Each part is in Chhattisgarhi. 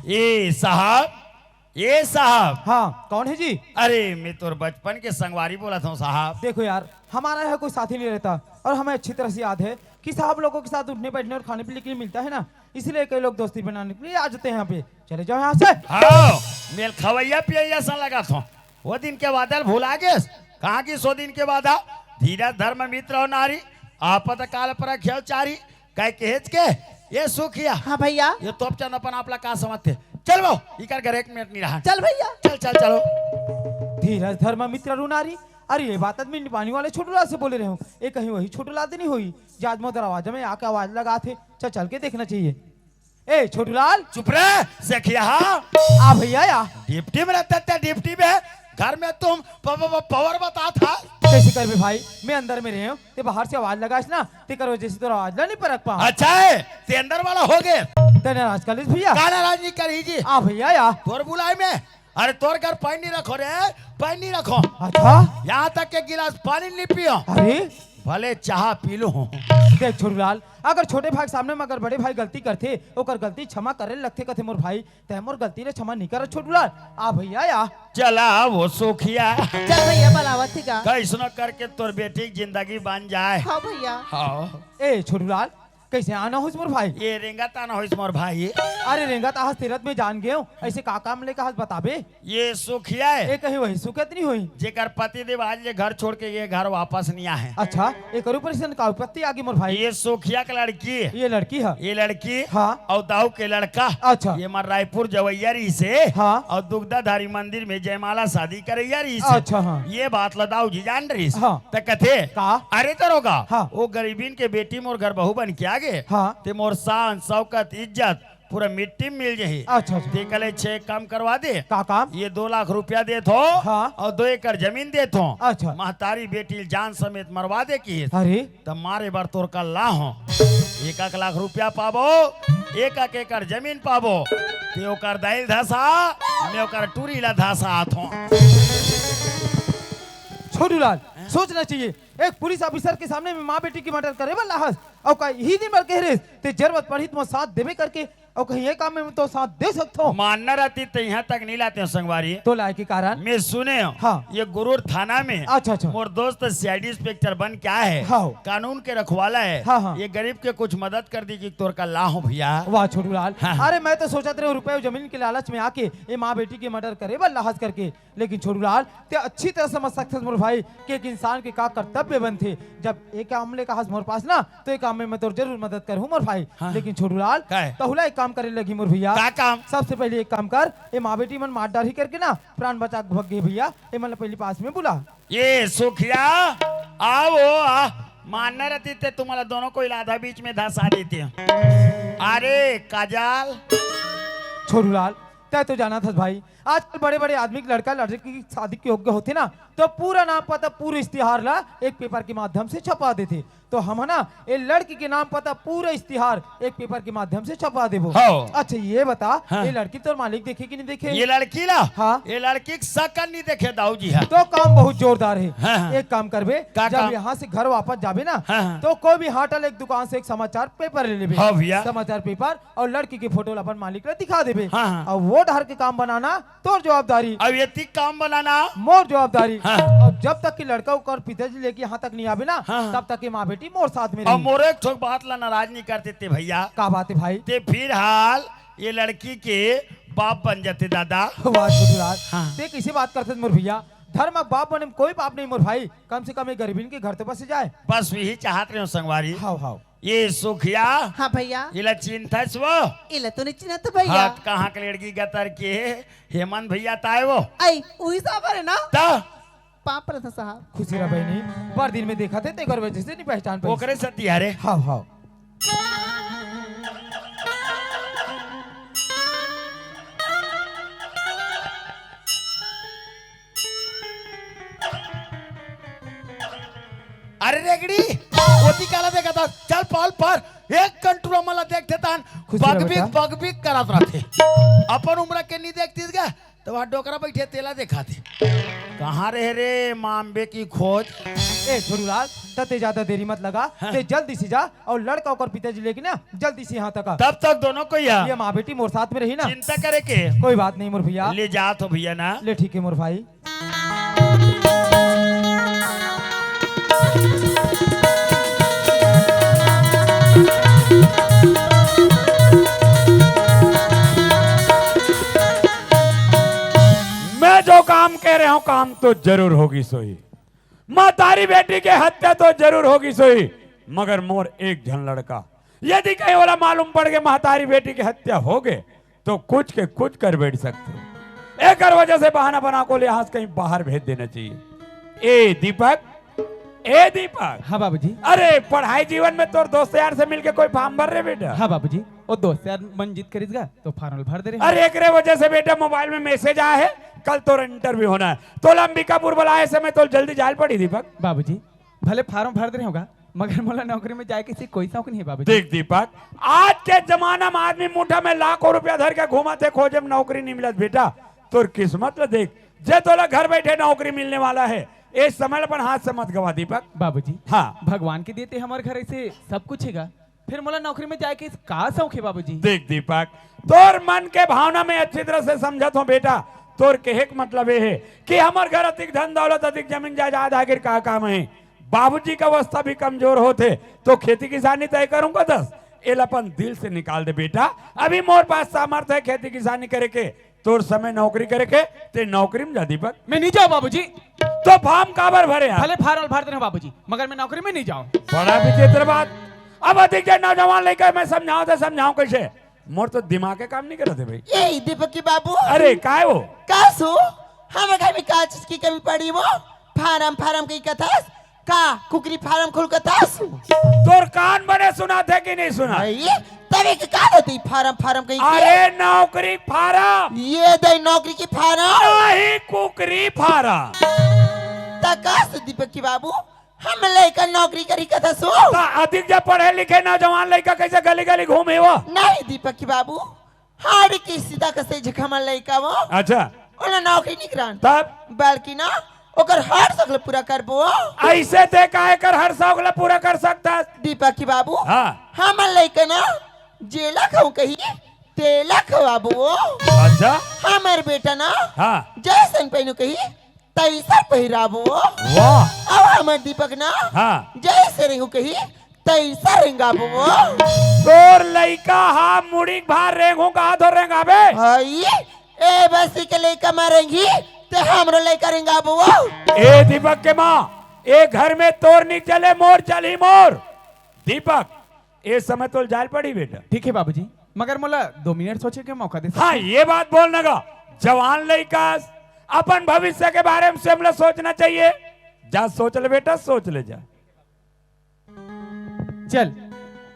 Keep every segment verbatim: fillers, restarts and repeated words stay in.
ए साहब, ए साहब। हाँ, कौन है जी? अरे, मैं तोर बचपन के संगवारी बोलत हूँ साहब। देखो यार, हमारा यहाँ कोई साथी नहीं रहता और हमें अच्छी तरह से याद है कि साहब लोगों के साथ उठने बैठने और खाने पीने के लिए मिलता है ना, इसलिए कई लोग दोस्ती बनाने के लिए आ जाते हैं यहाँ पे। चले जाओ यहाँ से। हाँ, मेल खवैया पियैया सन लगत हो। वो दिन के बादल भुला गेस? कहाँ गिस वो दिन के बादल? धीरज धर्म मित्र हो नारी, आपत काल पर रख्यो चारी। कह के हेच के, ये सुखिया। हाँ भैया। ये तोपचंद अपन आप ला का समझते? चल वो, इकर घर एक मिनट नहीं रहा। चल भैया। चल, चल, चलो। धीरज धर्म मित्र रुनारी। अरे ये बात आदमी पानी वाले छोटूलाल से बोले रहे हूँ। ये कहीं वही छोटूलाल तो नहीं हुई? जाज मोदर आवाज में आके आवाज लगा थे। चल, चल के देखना चाहिए। ए छोटूलाल। चुप रहे, सखिया। आ भैया या। डिप्टी में रहते थे, डिप्टी में। घर में तुम प-, प-, प-, पावर बता था। कैसे करबे भाई, मैं अंदर में रहे हूँ, ते बाहर से आवाज लगास ना, तेकर वजह से तोर आवाज ला नहीं परख पाऊँ। अच्छा है, ते अंदर वाला हो गए। ते नाराज कर लिस भैया। का नाराज नहीं करी जी? आ भैया या। तोर बुलाई में, अरे तोर घर पानी नहीं रखो रे, पानी नहीं रखो। अच्छा। यहाँ तक के गिलास पानी नहीं पियो। अरे। भले चाह पी लो। देख छोटूलाल, अगर छोटे भाई के सामने में अगर बड़े भाई गलती करथे, ओकर गलती क्षमा करे लगथे कथे मोर भाई, ते मोर गलती ला क्षमा नहीं करत छोटूलाल। आ भैया या। चला वो सुखिया। चल भैया, बलावत थी का? कैसनो करके तोर बेटी के जिंदगी बन जाए। हाँ भैया। हाँ। ए छोटूलाल, कैसे आना होइस मोर भाई? ये रेंगत आना होइस मोर भाई। अरे रेंगत आहस तीरथ में जान गए हो, ऐसे का काम लेके आहस बताबे? ये सुखिया है। ये कहीं वही सुखिया तो नहीं हुई? जेकर पति देव आज ले घर छोड़ के ये घर वापस नहीं आए। अच्छा, एकर ऊपर से का विपत्ति आगी मोर भाई? ये सुखिया के लड़की। ये लड़की है? ये लड़की। हाँ। और दाऊ के लड़का। अच्छा। ये मार रायपुर जवैया रही से। हाँ। और दुग्धाधारी मंदिर में जयमाला शादी करैया रही से। अच्छा, हाँ। ये बात ला दाऊ जी जान रही से। हाँ। त कथे, का? अरे दरोगा, हाँ। वो गरीबीन के बेटी मोर घर बहू बन के आ गे। हाँ। ते मोर शान, शौकत, इज्जत पूरा मिट्टी में मिल जाही। अच्छा, अच्छा। ते कले छे काम करवा दे। का काम? ये दो लाख रुपया देत हो। हाँ। और दो एकड़ जमीन देत हो। अच्छा। महतारी बेटी जान समेत मरवा दे की। अरे। त मारे बर तोर कल्ला हो। एक एक लाख रुपया पाबो, एक एक एकड़ जमीन पाबो। ते ओकर दाइल धसा, मैं ओकर टूरी ला धसा आत हो। छोटूलाल, हैं? सोचना चाहिए। एक पुलिस ऑफिसर के सामने में माँ बेटी के मर्डर करे वाला हस, और का यही दिन भर कह रहे, ते जरूरत पड़ी तो साथ देवे करके, और कहीं ये काम में तो साथ दे सकत हो। मानना रहती तो यहाँ तक नहीं लाते हो संगवारी। तो लाए के कारण? मैं सुने हो, हाँ। ये गुरूर थाना में अच्छा, अच्छा। मोर दोस्त सीआईडी इंस्पेक्टर बन के आए है, हाँ। कानून के रखवाला है। हाँ, हाँ। ये गरीब के कुछ मदद कर दी कि तोर कल्ला हो भैया। वाह छोटूलाल, हाँ, हाँ। अरे मैं तो सोचत रहे रुपए और जमीन के लालच में आके ये माँ बेटी के मर्डर करे वाला हस करके, लेकिन छोटूलाल, ते अच्छी तरह समझ सकथस मोर भाई कि एक इंसान के का कर्तव्य बनथे। जब एक काम लेके आहस मोर पास ना, तो एक काम में मैं तोर जरूर मदद करहूँ मोर भाई। हाँ। लेकिन छोटूलाल, का है? तहुला एक काम करे लगी मोर भैया। का काम? सबसे पहले एक काम कर, ये माँ बेटी मन मार डारही करके ना, प्राण बचा के भग गे भैया, ये मन ला पहले पास में बुला। ये सुखिया, आओ आ, मानना रहती ते तुम्हारा दोनों को इलाधा बीच में धसा देते हैं। अरे काजल। छोटूलाल, तै तो जानत हस भाई, आजकल बड़े-बड़े आदमी के लड़का लड़की की शादी के योग्य होथे ना, तो पूरा नाम पता, पूरा इश्तिहार ला एक पेपर के माध्यम से छपवा देथे। तो हम ना, ये लड़की के नाम पता, पूरा इश्तिहार एक पेपर के माध्यम से छपवा देबो। हाँ। अच्छा, ये बता, हाँ। ये लड़की तोर मालिक देखे कि नहीं देखे? ये लड़की ला? हाँ। ये लड़की के सकल नहीं देखे दाऊ जी है। तो काम बहुत जोरदार है। हाँ, हाँ। एक काम करबे, का जब काम? यहाँ से घर वापस जाबे ना, हाँ, हाँ। तो कोई भी हाटल एक दुकान से एक समाचार पेपर ले लेबे। हाँ भैया। समाचार पेपर और लड़की के फोटो ला अपन मालिक ला दिखा देबे। हाँ, हाँ। और वो डहर के काम बनाना तोर जवाबदारी। अब ये तीक काम बनाना मोर जवाबदारी। हाँ। और जब तक कि लड़का ओकर पिताजी लेके यहाँ तक नहीं आबे ना, हाँ, हाँ। तब तक ये माँ बेटी मोर साथ में और रही। मोर एक ठोक बात ला नाराज नहीं करते ते भैया। का बात है भाई? ते फिर हाल ये लड़की के बाप बन जाते दादा। वाह छोटूलाल, हाँ। ते कैसे बात करते मोर भैया? धर्म बाप बने में कोई पाप नहीं मोर भाई, कम से कम ये गरीबीन के घर तो बस जाए। बस वही चाहत रहे हो संगवारी। हाव, हाव। ये सुखिया। हाँ भैया। इला चिन्हथस वो? इला तो नहीं चिन्हत भैया। हाँ, त कहाँ के लड़की गतर के हे? हेमंत भैया ताय वो। आई, उही साबर है ना? त? पाँव परत हँव साहब। खुशी रह बहिनी, बड़ दिन में देखत हे, तेकर वजह से नहीं पहचान पाइस। ओकरे सती हरे। हाव, हाव। अरे रेगड़ी, ओती काला देखत हस? चल पाल पर, एक कंटूरा मला देखथे तान, खुशी रह बगबिक, बेटा। बगबिक करत रहिथे। अपन उम्र के नहीं देखतिस गा, त वहाँ डोकरा बइठे तेला देखाथे। कहाँ रहे रे माँ अम्बे की खोज? ए छोटूलाल, त ते ज्यादा देरी मत लगा, हाँ। ते जल्दी से जा अउ लड़का ओकर पिताजी लेके ना जल्दी से यहाँ तक आ। तब तक दोनों कोई आ। ये माँ बेटी मोर साथ में रही ना। चिंता करे के। कोई बात नहीं मोर भैया। ले जात हो भैया ना। ले ठीक है मोर भाई। मैं जो काम कह रहा हूँ, काम तो जरूर होगी सोई। महतारी बेटी के हत्या तो जरूर होगी सोई, मगर मोर एक झन लड़का, यदि कहीं ओला मालूम पड़ के महतारी बेटी के हत्या हो गे, तो कुछ के कुछ कर बैठ सकथे। एकर वजह से बहाना बना के ओला यहाँ से कहीं बाहर भेज देना चाहिए। ए दीपक, ए दीपक। हाँ बाबूजी। अरे, पढ़ाई जीवन में तोर दोस्त यार से मिलके कोई form भर रे बेटा? हाँ बाबूजी, वो दोस्त यार मन जीत करिस गा, तो form भर दे रहे हैं। अरे, एकरे वजह से बेटा mobile में message आया है, कल तोर interview होना है। तोला अंबिकापुर बुलाए से मैं तो जल्दी जाल पड़ी दीपक। बाबूजी, भले form भर दे रहे होगा, मगर मोला नौकरी में जाए के से कोई शौक नहीं है बाबूजी। देख दीपक, आज के जमाना में आदमी मुठा में लाखों रुपया धर के घूमत हे, खोजे में नौकरी नहीं मिलत बेटा। तोर किस्मत ल देख, जे तोला घर बैठे नौकरी मिलने वाला है। ए समय ल अपन हाथ से मत गवा दीपक। बाबूजी, हाँ। भगवान के देते हमर घर ऐसे सब कुछ हेगा, फिर मोला नौकरी में जाए के का शौक है बाबूजी? देख दीपक, तोर मन के भावना में अच्छी तरह से समझत हो बेटा। तोर कहे के मतलब ये है कि हमर घर अधिक धन दौलत, अधिक जमीन जायदाद, आखिर का काम है? बाबूजी का अवस्था भी कमजोर होथे, तो खेती किसानी तय करूंगा दस। एला अपन दिल से निकाल दे बेटा। अभी मोर पास सामर्थ्य है खेती किसानी करे के, तोर समय नौकरी करे के, ते नौकरी में जा दीपक। मैं नहीं जाऊँ बाबूजी। तो form काबर भरे यार? भले form भर दे रहे हो बाबूजी, मगर मैं नौकरी में नहीं जाऊँ। बड़ा विचित्र बात। अब अधिक जे नौजवान लइका मैं समझाऊँ तो समझाऊँ कैसे? मोर तो दिमाग के काम नहीं करत हे भाई। ए दीपक के बाबू। अरे काय हो? का सो? हमर घर में का चीज की कमी पड़ी वो? Form, form कही कथस? का कुकरी farm खोल के तासु? तोर कान बने सुनाथे कि नहीं सुना? अरे, तबे के का देती farm, farm कही के? अरे, नौकरी farm। ये दे नौकरी की farm। नहीं, कुकरी farm। त का से दीपक की बाबू, हम लइका नौकरी करी कथसु? त अधिक जब पढ़े लिखे नौजवान लइका कैसे गली गली घूमे वो? नहीं दीपक की बाबू, हाड़ी के सीधा कसे झखमा लइका वो। अच्छा। ओला नौकरी निकरान। तब? बल्कि ना, ओकर हर शौक ल पूरा करबो। ऐसे ते काहे कर हर शौक ल पूरा कर सकता? दीपक की बाबू। हाँ। हमर लइका ना, जेला खाऊं कही, तेला खवाबो। अच्छा। हमर बेटा ना, हाँ। जैसन पहनू कही, तैसा पहिराबो। वाह। अब हमर दीपक ना, हाँ। जैसे रहू कही, तैसा रेंगाबो। तोर लइका हा मुड़ी के भार रेंगू कहा तो रेंगाबे? हई, ए बस्ती के लइका मा रेंगी, ते हमरो लइका रेंगाबो। ए दीपक के माँ, ए घर में तोर नी चले, मोर चलही मोर। दीपक, ए समय तोल जाल पड़ी बेटा। ठीक है बाबूजी, मगर मोला दो मिनट सोचे के मौका दे सकते हैं? हाँ, ये बात बोल ना गा। जवान लइका, अपन भविष्य के बारे में से हमला सोचना चाहिए। जा सोच ले बेटा, सोच ले जा। चल,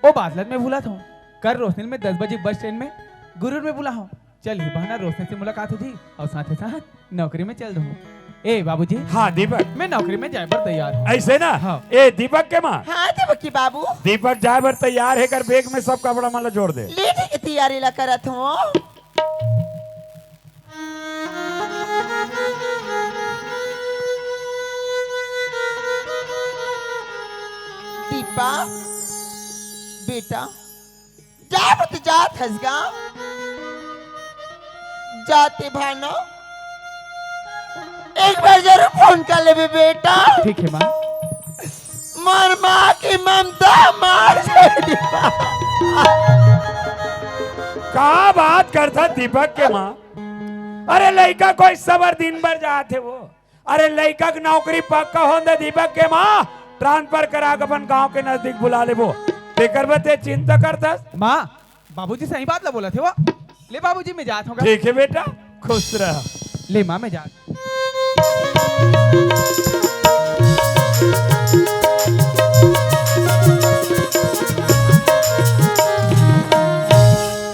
ओ बादल ल मैं बुलात हूँ। कल रोशनी में दस बजे बस स्टैंड में गुरूर में बुला हूँ। चल, ये बहाना रोशनी से मुलाकात हो जी और साथ ही साथ नौकरी में चल दूँ। ए बाबूजी। हाँ, दीपक। मैं नौकरी में जाए बर तैयार हूँ। ऐसे ना? हाँ। ए दीपक के माँ। हाँ, दीपक की बाबू। दीपक जाए बर तैयार हे, कर बैग में सब कपड़ा मन ला जोड़ दे। ले, ठीक है, तैयारी ला करत हूँ। दीपा, बेटा, जा बत जात हस गा। जाते भानो, एक बार जरूर फोन कर लेबे बेटा। ठीक है माँ। मोर माँ की ममता मार दे दीपा। का बात करथा दीपक के माँ? अरे लइका कोई सबर दिन भर जात हे वो। अरे लइका के नौकरी पक्का होन दे दीपक के माँ, ट्रांसफर करा के अपन गांव के नजदीक बुला लेबो। तेकर बर ते चिंता करथस? माँ, बाबूजी सही बात ला बोलत हे वो। ले बाबूजी, मैं जात हूँ गा। ठीक है बेटा, खुश रह। ले माँ, मैं जात।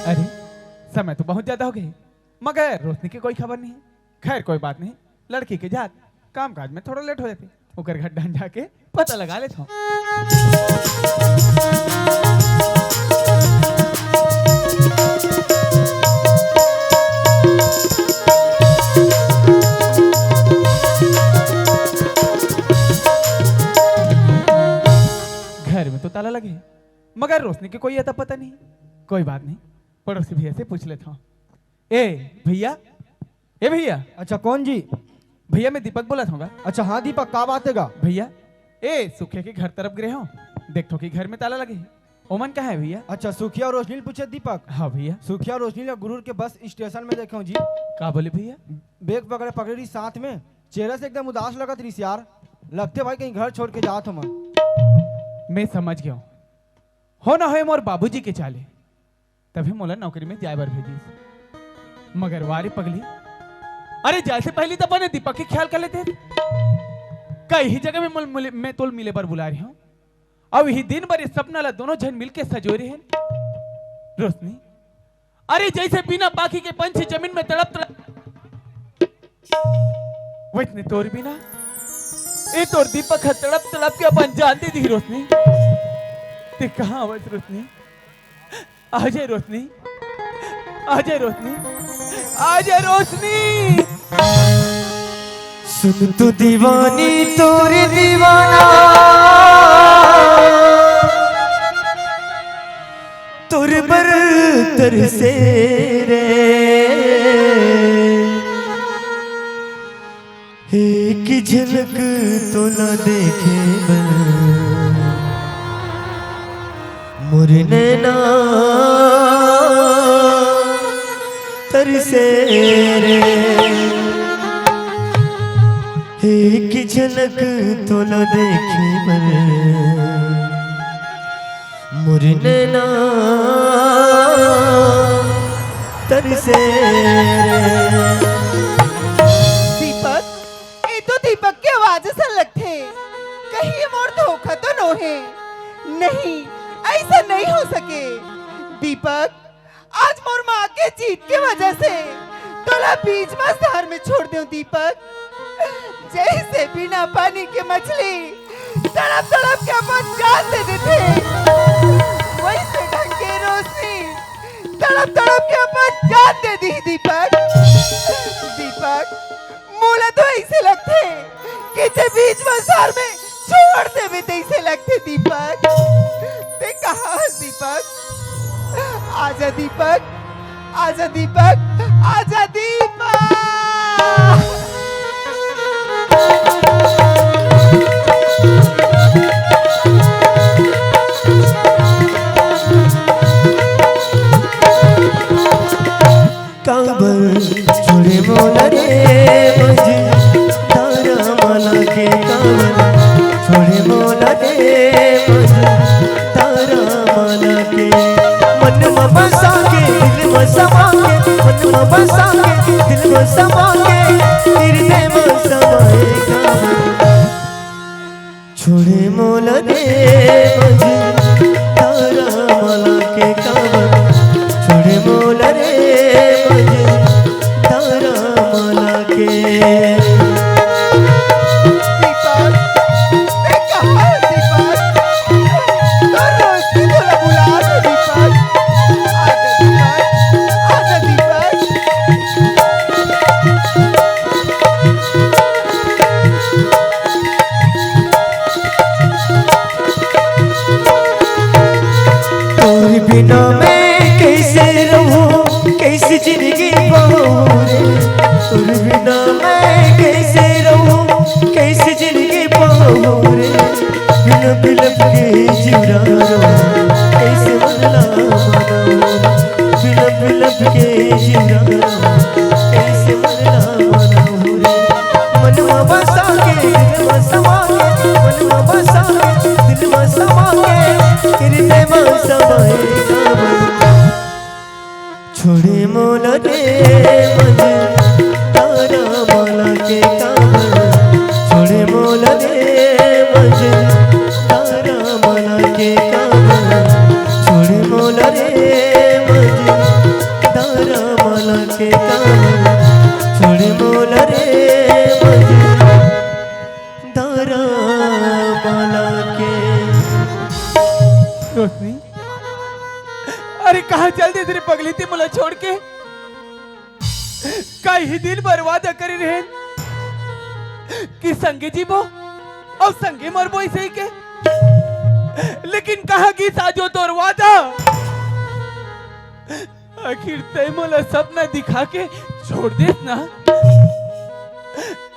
अरे, समय तो बहुत ज्यादा हो गए, मगर रोशनी के कोई खबर नहीं है। खैर, कोई बात नहीं, लड़की के जात, काम काज में थोड़ा लेट हो जाथे, ओकर घर डहन जाके पता लगा लेथव। लगे, मगर रोशनी के कोई अता पता नहीं। कोई बात नहीं, पड़ोसी भैया से पूछ लेथंव। ए भैया, ए भैया। अच्छा, कौन जी? भैया, मैं दीपक बोलत हंव गा। अच्छा, हाँ दीपक, का बात हे गा? भैया, ए सुखिया के घर तरफ गे रहेंव, देखथंव कि घर में ताला लगे हे। ओमन कहाँ हे भैया? अच्छा, सुखिया अउ रोशनी ल पूछे दीपक? हाँ भैया। सुखिया अउ रोशनी ल गुरूर के बस स्टेशन में देखेंव जी। का बोले भैया? बैग पकड़े पकड़े रहिस साथ में, चेहरा से एकदम उदास लगत रहिस यार। लगथे भाई कहीं घर छोड़ के जात हों। मैं समझ गेंव, हो ना होय मोर बाबूजी के चाल ए, तभे मोला नौकरी में जाए बर भेजिस। मगर वा रे पगली, अरे जाए से पहिली त अपन दीपक के ख्याल कर लेते। का इही जगह में मोल-, मोल-, मैं तोला मिले बर बुलाए रहेंव? अउ इही दिन भर ए सपना ला दोनों झन मिलके सजोए रहेन। रोशनी, अरे जइसे बिना पाखी के पंछी जमीन में तड़प तड़प, वइसने तोर बिना ए तोर दीपक ह तड़प तड़प के अपन जान दे दिही रोशनी। तें कहाँ हवस रोशनी? आ जा रोशनी, आ जा रोशनी, आ जा रोशनी। सुन तो दीवानी, तोर दीवाना तोर बर तरसे रे। एक झलक तोला देखे बर मोर नैना तरसे रे। एक झलक तोला देखे बर मोर नैना तरसे रे। दीपक, ए तो दीपक के आवाज असन लगथे। कहीं ए मोर धोखा तो नोहे? नहीं, अइसन नहीं हो सके। दीपक, आज मोर माँ के जीत के वजह से तोला बीच म शहर में छोड़ देंव दीपक। जइसे बिना पानी के मछली तड़प तड़प के अपन जान दे देथे, वइसे ढंग के रोशनी तड़प तड़प के अपन जान दे दिही दीपक। दीपक, मोला तो अइसे लगथे कि तें बीच म शहर में छोड़ देबे तइसे लगथे दीपक। तें कहाँ हस दीपक? आजा दीपक, आजा दीपक, आजा दीपक। काबर छोड़े मोला रे मझधारा म लाके, काबर छोड़े मोला रे मझधारा म लाके। मन म बसा के, दिल म समा के, मन म बसा के, दिल म समा के, हृदय म समाए काबर। छोड़े मोला रे मझधारा म लाके काबर, छोड़े मोला रे मझधारा म लाके। दीपक, मैं कहाँ हूँ दीपक? तो रोशनी तोला बुलात हे दीपक। आजा दीपक, आजा दीपक। तोर बिना मैं कइसे रहूं, कइसे जिनगी पाहूं रे। तोर बिना मैं कइसे रहूं, कइसे जिनगी पाहूं रे। बिलप बिलप के जिउरा रोवय, कइसे मन ला मनावं। बिलप बिलप के जिउरा रोवय, कइसे मन ला मनावं रे। मन म बसा के, दिल म समा के, मन म बसा के, दिल म समा के, हृदय म समाए काबर। छोड़े मोला रे मझधारा म लाके काबर, छोड़े मोला रे मझधारा म लाके काबर, छोड़े मोला रे मझधारा म लाके काबर, छोड़े मोला रे मझधारा म लाके। रोशनी, अरे कहाँ चल देस रे पगली तें मोला छोड़ के? का इही दिन भर वादा करे रहेन कि संगे जीबो अउ संगे मरबो, अइसे कहिके? लेकिन कहाँ गिस आज ओ तोर वादा? आखिर तैं मोला सपना दिखा के छोड़ देस ना।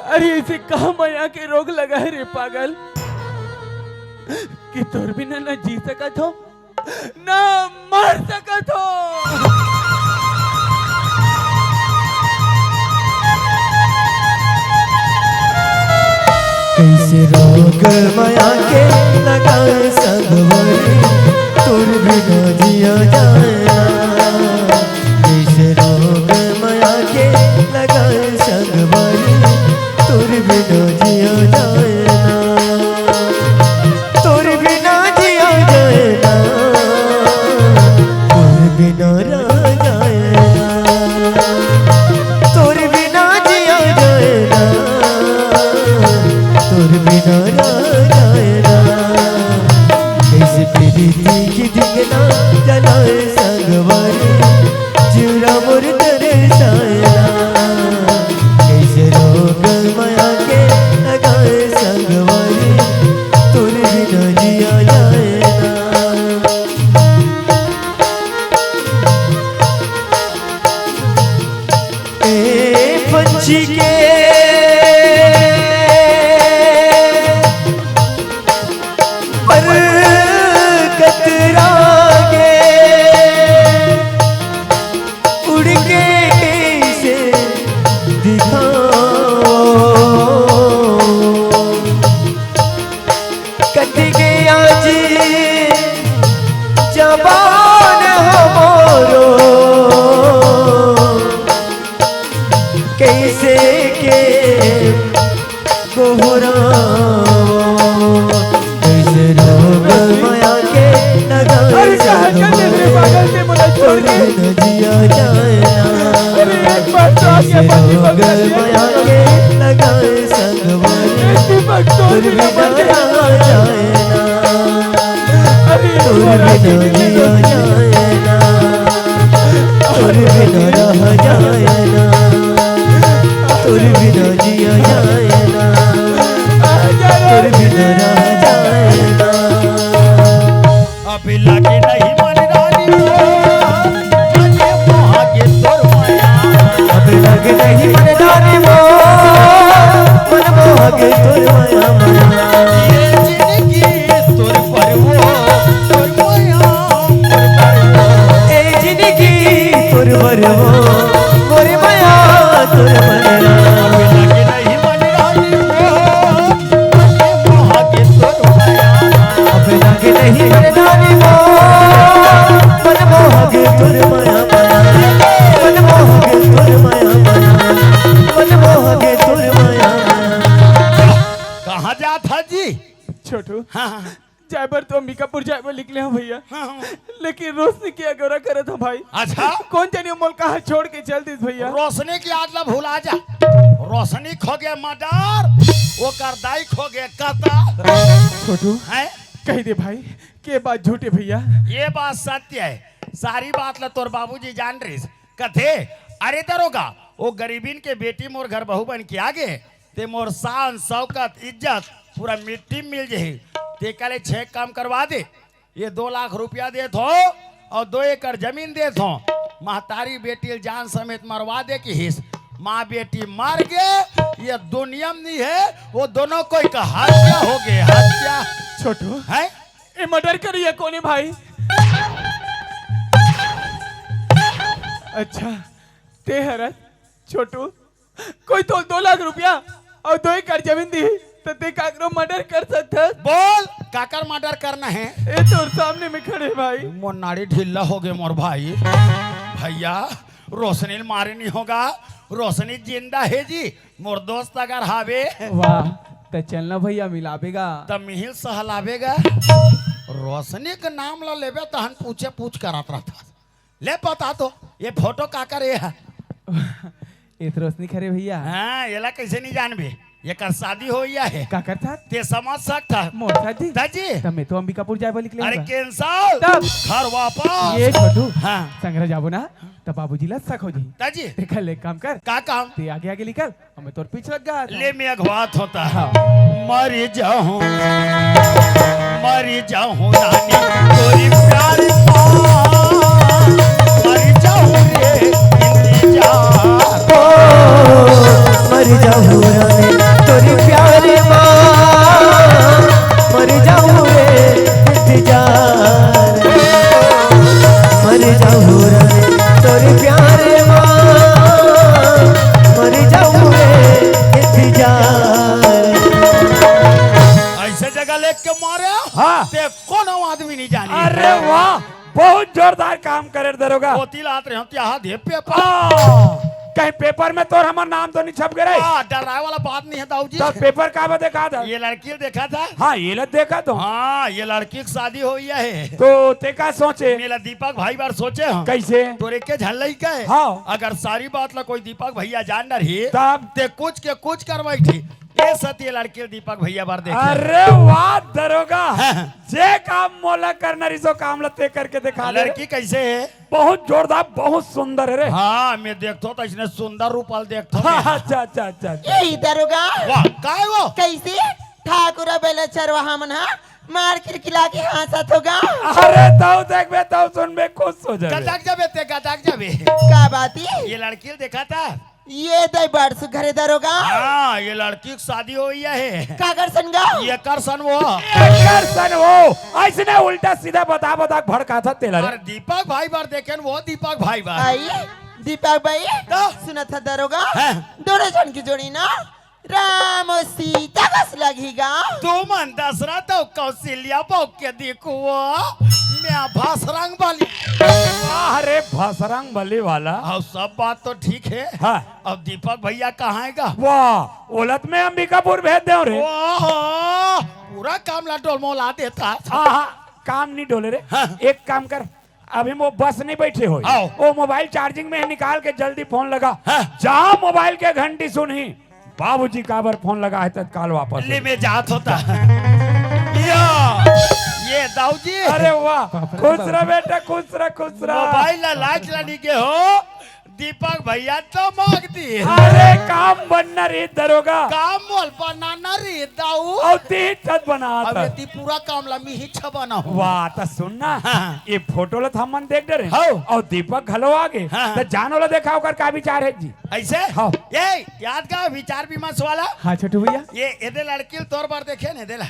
अरे, अइसे का मया के रोग लगा हे रे पागल, कि तोर बिना ना जी सकत हों, ना मर सकत हों। कइसे रोग मया के लगाए संगवारी, तोर बिना जिया जाए ना। कइसे रोग मया के लगाए संगवारी, तोर बिना जिया जाए ना। तोर बिना जिया जाए ना, तोर बिना रहा जाए ना, तोर बिना जिया जाए ना, तोर बिना रहा जाए ना। कइसे प्रीति के दिखना जलाए संगवारी, जिउरा मोर तरसाए ना। कइसे रोग मया के लगाए संगवारी, तोर बिना जिया जाए ना। ए पंछी के पर कतरा के उड़ के कइसे दिखाओ। कट गया जी जबान हमरो, कइसे के गोहराओ। कइसे रोग मया के लगाए अरे, कहाँ चल दे रे पागल के मोला छोड़ के? जिया जाए ना। अरे, एक बार तो आके कइसे रोग मया के लगाए संगवारी, तोर बिना रहा जाए ना। अरे, तोर बिना जिया जाए ना, तोर बिना रहा जाए ना, तोर बिना जिया जाए ना, तोर बिना रहा जाए ना। अभी लागे नहीं मन रानी मोर, अरे मोहा के तोर मया। अभी लागे नहीं मन रानी मोर, मन मोहा के तोर मया, मया। ये जिंदगी तोर परवो, तोर मया, तोर परवो। ए जिंदगी तोर परवो, मोर मया तोर मया। अभी लागे नहीं मन रानी मोर, अब लागे नहीं मरदानी मोर, मन मोह गे तोर माया माया, मन मोह गे तोर माया माया, मन मोह गे तोर माया माया। कहाँ जात हस जी? छोटू, हाँ, हाँ। जाए बर तो अंबिकापुर जाए बर निकले हँव भैया। हाँ, हाँ। लेकिन रोशनी के अगोरा करत हँव भाई। अच्छा? कोन जनी मोला कहाँ छोड़ के चल दिस भैया। रोशनी के याद ला भुला जा। रोशनी के होगे मर्डर, ओकर दाई के होगे कतल। छोटू, हैं? कहि दे भाई, के बात झूठ हे भैया? ये बात सत्य हे, सारी बात ला तोर बाबूजी जान रहिस। कथे, "अरे दरोगा, ओ गरीबिन के बेटी मोर घर बहू बन के आगे, ते मोर शान, शौकत, इज्जत पूरा मिट्टी में मिल जही। तेकर ले छः काम करवा दे।" ये दो लाख रुपया देत हँव अउ दो एकड़ जमीन देत हँव। महतारी बेटी ल जान समेत मरवा दे किहिस। माँ बेटी मर गे, ये दुनिया में नहीं हे, वो दोनों कोई का हत्या होगे, हत्या। छोटू, हैं? ये मर्डर करिया कोन हे भाई? अच्छा, ते हरस छोटू, कोई तो दो लाख रुपया अउ दो एकड़ जमीन दिही, त ते काकरो मर्डर कर सकथस? बोल, काकर मर्डर करना हे? ए तोर सामने में खड़े भाई। मोर नाड़ी ढीला होगे मोर भाई। भैया, रोशनी ल मारे नहीं होगा, रोशनी जिंदा हे जी, मोर दोस्त अगर हावे। वाह, त चलना भैया मिलाबे गा। त मिहिल सहलाबे गा। रोशनी के नाम ला लेबे तहन पूछे पूछ करत रहथस। ले बता तो, ये फोटो काकर हे? ए तो रोशनी के हरे भैया। हाँ, एला कइसे नहीं जानबे? एकर शादी होइया हे। काकर साथ? ते समझ सकथस। मोर साथ जी? त जी। त मैं तो अंबिकापुर जाए बर निकले अरे हँव। Cancel। तब? घर वापस। ए छोटू। हाँ। संघरा जाबो ना, त बाबूजी ला शक हो जाही। त जी। तेकर ले एक काम कर। का काम? ते आगे आगे निकल, अउ मैं तोर पीछे लग गा। ले मैं अगवात होता। हाँ। मर जाहूँ। मर जाऊं रानी तोरी प्यार मा, मर जाऊं रे इंतजार। ओ, मर जाऊं रानी तोरी प्यार मा, मर जाऊं रे इंतजार। मर जाऊं रानी तोरी प्यार मा, मर जाऊं रे इंतजार। ऐसे जगह लेके मारे, हाँ। ते कोनो आदमी नहीं जानी। अरे वाह, बहुत जोरदार काम करे दरोगा। ओती लात रहे हो, ते हा दे पेपर। हाँ, कहीं पेपर में तोर हमर नाम तो नहीं छप गए रे? हाँ, डराए वाला बात नहीं है दाऊ जी। तो पेपर का बा देखा था? ये लड़की देखा था? हाँ, ये लत देखा तो। हाँ, ये लड़की की शादी होई है। तो ते का सोचे? मेला दीपक भाई बर सोचे हम। कैसे? तोरे के झन लइका है। हाँ। अगर सारी बात ला कोई दीपक भैया जान डरही, तब? ते कुछ के कुछ करवाई थी। ये सती लड़की दीपक भैया बर देखे। अरे वाह दरोगा, हाँ। जे काम मोला करना रही सो काम ला ते करके देखा दे। लड़की कैसे है? बहुत जोरदार, बहुत सुंदर है रे। हाँ, मैं देखतो तो इसने सुंदर रूपल देखतो मैं। अच्छा, अच्छा, अच्छा, अच्छा। यही दरोगा। वाह, काय वो? कैसे? ठाकुर बेला चरवाहा मन हा मार किलकिला के हाँसत होगा। अरे तौ देखबे, तौ सुनबे, खुश हो जाबे। गदक जाबे ते, गदक जाबे। का बात है? ये लड़की देखा था? ये दे बड़ सुघरे दरोगा। हाँ, ये लड़की की शादी होई है। काकर सन गा? ये कर सन वो। एकर सन वो। ऐसने उल्टा सीधा बता बता के भड़का था तेला रे। और दीपक भाई बर देखे न वो दीपक भाई बर। आई, दीपक भाई, तो? सुना था दरोगा? हाँ। दोनों जन की जोड़ी ना राम और सीता कस लगही गा। तू मन दशरथ अउ कौशल्या बहू के देखो वो। मैं भसरंग बली। वाह रे भसरंग बली वाला। अब सब बात तो ठीक है। हाँ। अब दीपक भैया कहाँ है गा? वाह, ओलत में अंबिकापुर भेज दे रे। वाह, पूरा काम ला डोलमोला देता। हाँ, हाँ, काम नहीं डोले रे। हाँ। एक काम कर, अभी वो बस नहीं बैठे हो। आओ। वो मोबाइल चार्जिंग में है, निकाल के जल्दी फोन लगा। हाँ। जहाँ मोबाइल के घंटी सुनही, बाबूजी काबर फोन लगा है, तत्काल वापस ले हो। मैं जात होता। या, ये दाऊ जी। अरे वाह, खुश रह बेटा, खुश रह, खुश रह। मोबाइल ला लाइट ला नहीं के हो, दीपक भैया तो मांग दी। अरे काम बनना रे दरोगा। काम मोल बनाना रे दाऊ। अउ तीन छत बना अब था। यदि पूरा काम ला मी ही छबा ना हो। वाह, त सुन ना, हाँ। ये फोटो ला त हमन देख डरे। हाँ। अउ दीपक घलो आगे। हाँ। त जान ओला देखा ओकर का विचार है जी। ऐसे? हाँ। ये याद का विचार विमर्श वाला? हाँ छोटू भैया। ये एदे लड़की ल तोर बर देखे ने देला।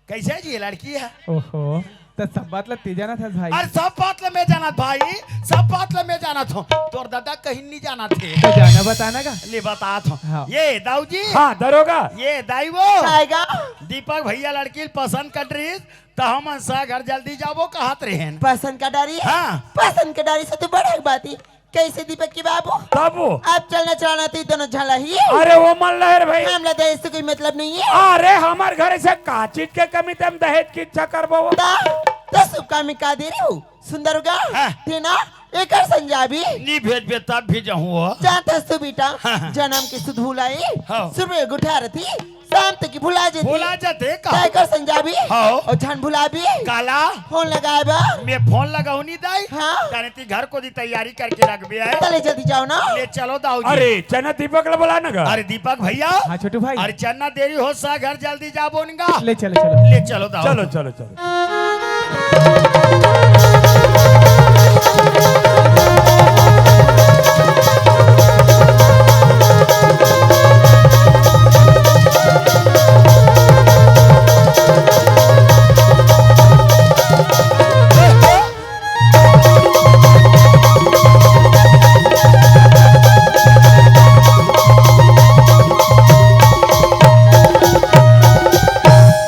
कैसे जी ये लड़की है? ओहो, त सब बात ला ते जानत हस भाई। अरे सब बात ला मैं जानत भाई, सब बात ला मैं जानत हूँ। तोर दादा कहीं नहीं जानत है। तो जाना बताना का? ले बतात हूँ। हाँ। ये दाऊ जी। हाँ, दरोगा। ये दाई वो। आएगा। दीपक भैया लड़की ल पसंद कर रही, त हमन सा घर जल्दी जाबो कहत रहेन। पसंद का डारी? हाँ। पसंद का डारी से तो बड़े बात ही। कैसे दीपक के बाबू? बाबू। अब चलना चलाना तो ये दोनों झला ही। अरे वो मन लहर भाई। हमला दहेज से कोई मतलब नहीं है। अरे हमार घर से का चीज के कमी ते हम दहेज की इच्छा करबो? ता, तो शुभ काम में का दे रही हूँ? सुंदर होगा? हाँ। तेना, एकर संजाबी। नी भेजबे तब भी जाहूँ हो। जानत हस तू बेटा, हाँ। जन्म के सुध भुलाई, हाँ। सुबह गुठारती, शाम तक की भुला जाती। भुला जाते का? तय कर संजाबी। हाँ। और झन भुलाबी। काला? फोन लगाए बा। मैं फोन लगाऊ नी दाई। हाँ। जाने ती घर को दी तैयारी करके रख बे है। चले जल्दी जाओ ना। ले चलो दाऊ जी। अरे, चना दीपक ला बुला ना गा। अरे दीपक भैया। हाँ छोटू भाई। अरे चन्ना देरी हो सा घर जल्दी जा बोन गा। ले चलो, चलो। ले चलो दाऊ। चलो, चलो, चलो।